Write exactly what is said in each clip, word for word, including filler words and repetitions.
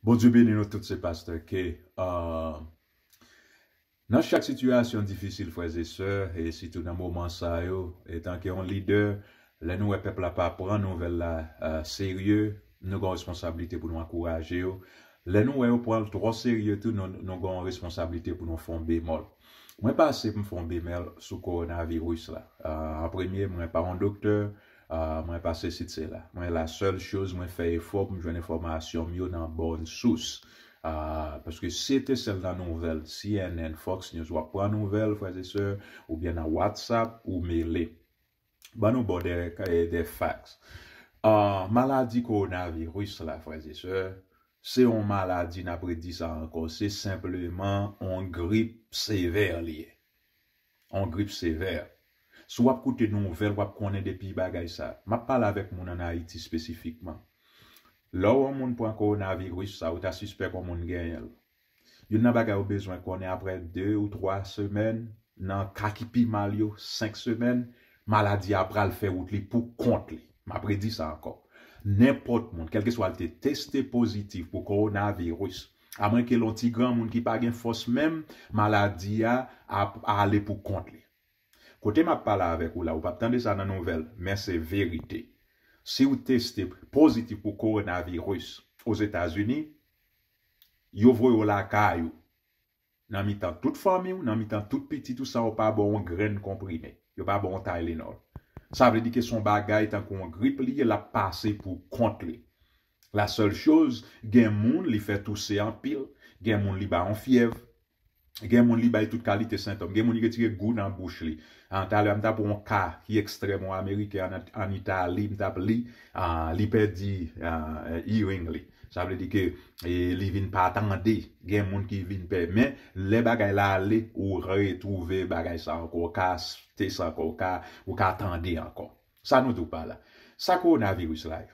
Bondye beni nou tout, se Pastè K. Ah, nan chak sitiyasyon difisil, frè e sè, e sitou nan moman sa yo, etanke yon lidè, lè nou wè pèp la pa pran nouvèl la, ah, serye, nou gen yon responsablite pou nou ankouraje yo. Lè nou wè yo pran l twò serye tou, nou, nou gen yon responsablite pou nou fè yon bemòl. Mwen pase pou m fè yon bemòl sou kowonaviris la. Ah, an premye, mwen pa yon doktè, ah, mwen pa sesi sela. Mwen, la sèl choz mwen fè efò pou m jwenn enfòmasyon m yo nan bòn sous. Ah, paske si te sèl nan nouvèl, C N N, Fox News, w ap pran nouvèl, frè e sè, oubyen nan WhatsApp, ou mele. Ban nou bon de, de facts. Ah, maladi kowonaviris la, frè e sè, se yon maladi, n ap redi sa ankò, se senpleman yon grip sevè li ye. Yon grip sevè. Si w ap koute nouvèl, w ap konnen depi bagay sa. M ap pale avèk moun ann Ayiti espesifikman. Lè w wè yon moun pran kowonaviris sa, ou ta sispèk yon moun genyen l. Youn nan bagay ou bezwen konnen, apre de ou twa semèn, nan ka ki pi mal yo, senk semèn, maladi a pral fè wout li pou kont li. M ap redi sa ankò. Nenpòt moun, kèlkeswa l te teste pozitif pou kowonaviris, amwenke l yon ti granmoun ki pa gen fòs menm, maladi a ap ale pou kont li. Kote m ap pale avèk ou la, ou p ap tande sa nan nouvèl, men se verite. Si w teste pozitif pou kowonaviris Ozetazini, yo voye w lakay ou. Nan mitan tout fanmi w, nan mitan tout pitit ou, san yo pa ba w yon grenn konprime. Yo pa ba w yon Tylenol. Sa vle di ke se yon bagay tankou yon grip li ye, l ap pase pou kont li. La sèl choz, gen moun li fè touse anpil, gen moun li ba yon fyèv, gen moun li bay tout kalite sentòm, gen moun li retire gou nan bouch li. Ah, talè a m t ap yon ka ki ekstrèm, yon Ameriken ann, ann Itali, m t ap li, ah, li pèdi, ah, hearing li. Sa vle di ke, e, li vin pa tande. Gen moun ki vin pè. Men, lè bagay la ale, ou retwouve bagay sa ankò, ou ka teste ankò, ou ka, ou ka tande ankò. Sa nou di w pa la. Sa kowonaviris la ye.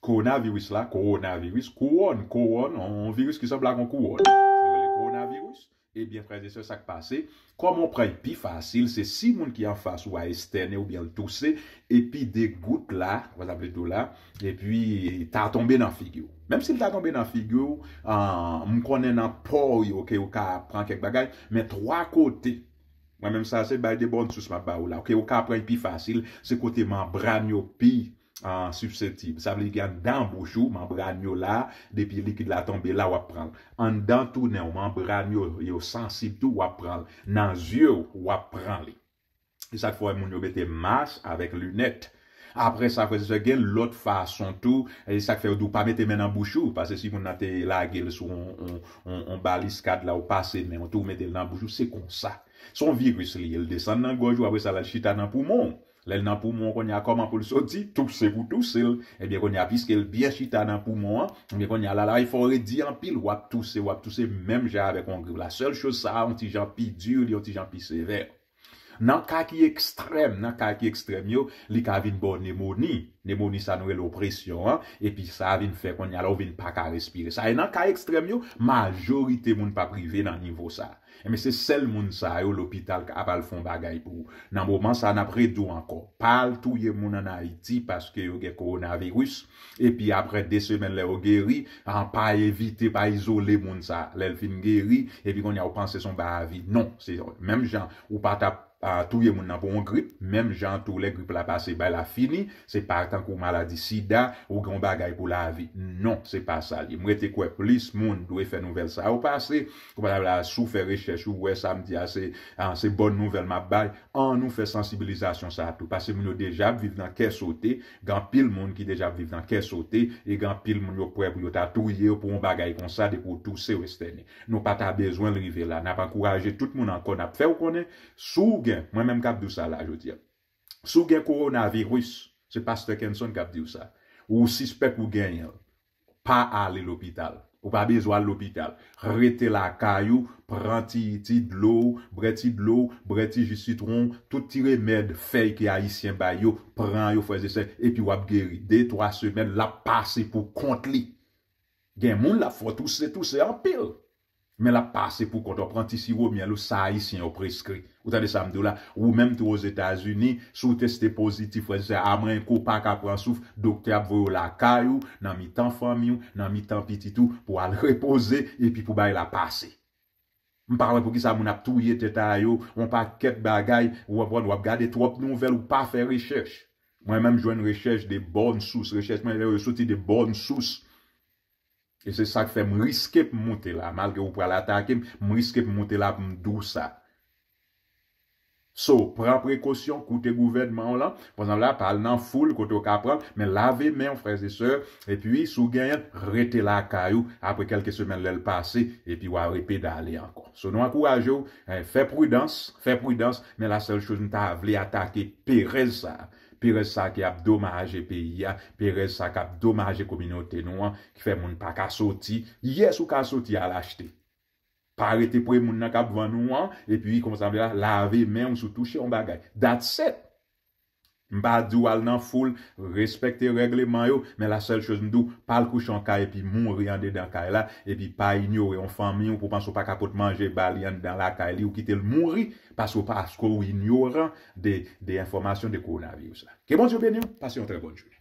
Kowonaviris la, kowonaviris, kouwòn, kouwòn, yon viris ki sanble ak yon kouwòn. Yo rele kowonaviris. Ebyen, frè e sè, sa k pase? Kòman w pran l pi fasil, se si moun ki anfas ou a estène oubyen l touse, epi de gout la, kòman sa vle di w la, epi ta tonbe nan figi w. Menm si l ta tonbe nan figi w, ah, m konnen nan po w yo ke ou ka pran kèk bagay, men twa kote. Mwen menm sa, se bay de bòn sous m ap ba ou la. Ke ou ka pran l pi fasil, se kote manbràn yo pi, ah, siseptib. Sa vle di ke anndan bouch ou, manbràn yo la, depi likid la tonbe la, w ap pran l. Anndan tou nen w, manbràn yo, yo sansib tou, w ap pran l. Nan zye w, w ap pran li. E sa k fè w wè moun yo mete mas avèk linèt. Apre sa, frè e sè, gen lòt fason tou. E sa k fè yo di w pa mete men nan bouch ou. Paske si moun nan te lage l sou yon, yon, yon, yon baliskad la, ou pase men w tou, ou mete l nan bouch ou, se konsa. Se yon viris li ye, l desann nan gòj ou, apre sa, l al chita nan poumon w. Lè l nan poumon w, kounye a, kòman pou l soti? Touse pou touse l. Ebyen, kounye a, piske l byen chita nan poumon an, ebyen, kounye a, la, la, fò w redi anpil, w ap touse, w ap touse, menm jan avèk yon grip. La sèl choz sa a, yon ti jan pi di, li yon ti jan pi sevè. Nan ka ki ekstrèm, nan ka ki ekstrèm yo, li ka vin ba w nemoni. Nemoni sa nou rele opresyon an, epi sa vin fè kounye a la ou vin pa ka respire. Sa e nan ka ekstrèm yo, majorite moun p ap rive nan nivo sa. Ebyen, se sèl moun sa yo lopital ap al fè yon bagay pou ou. Nan moman sa, n ap redi w ankò. Pa al touye moun ann Ayiti paske yo gen kowonaviris. Epi apre de semèn lè yo geri, ah, pa evite, pa izole moun sa. Lè l fin geri, epi kounye a ou panse se yon bagay a vi. Non, se menm jan ou pa t ap, ah, touye moun nan pou yon grip, menm jan tou lè grip la pase, bagay la fini, se pa tankou maladi sida, ou gen yon bagay pou lavi. Non, se pa sa l ye. M rete kwè plis moun dwe fè nouvèl sa yo pase. Kòm pa la, si w fè rechèch ou wè sa m di a, se, ah, se bòn nouvèl m ap bay. An nou fè sansibilizasyon sa a tou, paske moun yo deja ap viv nan kè sote, gen anpil moun ki deja ap viv nan kè sote, e gen anpil moun yo prè pou yo ta touye yo pou yon bagay konsa, depi w touse, w estène. Nou pa ta bezwen l rive la. N ap ankouraje tout moun ankò, n ap fè w konnen, si w gen, mwen menm k ap di w sa la jodi a, si w gen kowonaviris, se pastè Kenson k ap di w sa, ou sispèk ou genyen l, pa ale lopital. Ou pa bezwen al lopital. Rete lakay ou, pran ti, ti dlo, bwè ti dlo, bwè ti ji sitwon, tout ti remèd fèy ke ayisyen bay yo, pran yo, frè e sè, epi w ap geri. De, twa semèn, l ap pase pou kont li. Gen moun l ap fè w touse, touse anpil. Men l ap pase pou kont ou, pran ti siwo myèl ou, sa Ayisyen yo preskri. Ou tande sa m di w la? Ou menm tou Ozetazini, si w teste pozitif, frè, sè, a mwen kou pa ka pran souf, doktè ap voye w lakay ou, nan mitan fanmi w, nan mitan pitit ou, pou al repoze, epi pou bagay la pase. M pa wè poukisa moun ap touye tèt a yo, yon pakèt bagay, w ap, w ap gade twòp nouvèl, ou pa fè rechèch. Mwen menm jwenn rechèch de bòn sous, rechèch mwen yo soti de bòn sous. E se sa k fè m riske pou m moute la, malgre ou pral atake m, m riske pou m moute la pou m di w sa. So, pran prekosyon, koute gouvènman w lan, pa egzanp la, pa al nan foul kote w ka pran, men lave men w, frè e sè, epi si w genyen, rete lakay ou, apre kèlke semèn lè l pase, epi w a repedale ankò. So, nou ankouraje w, eh, fè pridans, fè pridans, men la sèl choz m ta vle atake perèz sa a. Perèz sa a ki ap domaje peyi a, perèz sa a k ap domaje kominote nou an, ki fè moun pa ka soti. Yès ou ka soti al achte. Pa rete pre moun nan k ap vann ou an, epi konsa vle la, lave men w si w touche yon bagay. That's it. M pa di w al nan foul, respekte règleman yo, men la sèl choz m di w, pa al kouche yon kay epi mouri andedan kay la, epi pa inyore yon fanmi w pou panse w pa ka pot manje ba li anndan lakay li, ou kite l mouri, paske w, paske w inyoran de, de enfòmasyon de kowonaviris la. Ke Bondye beni w, pase yon trè bòn jounen.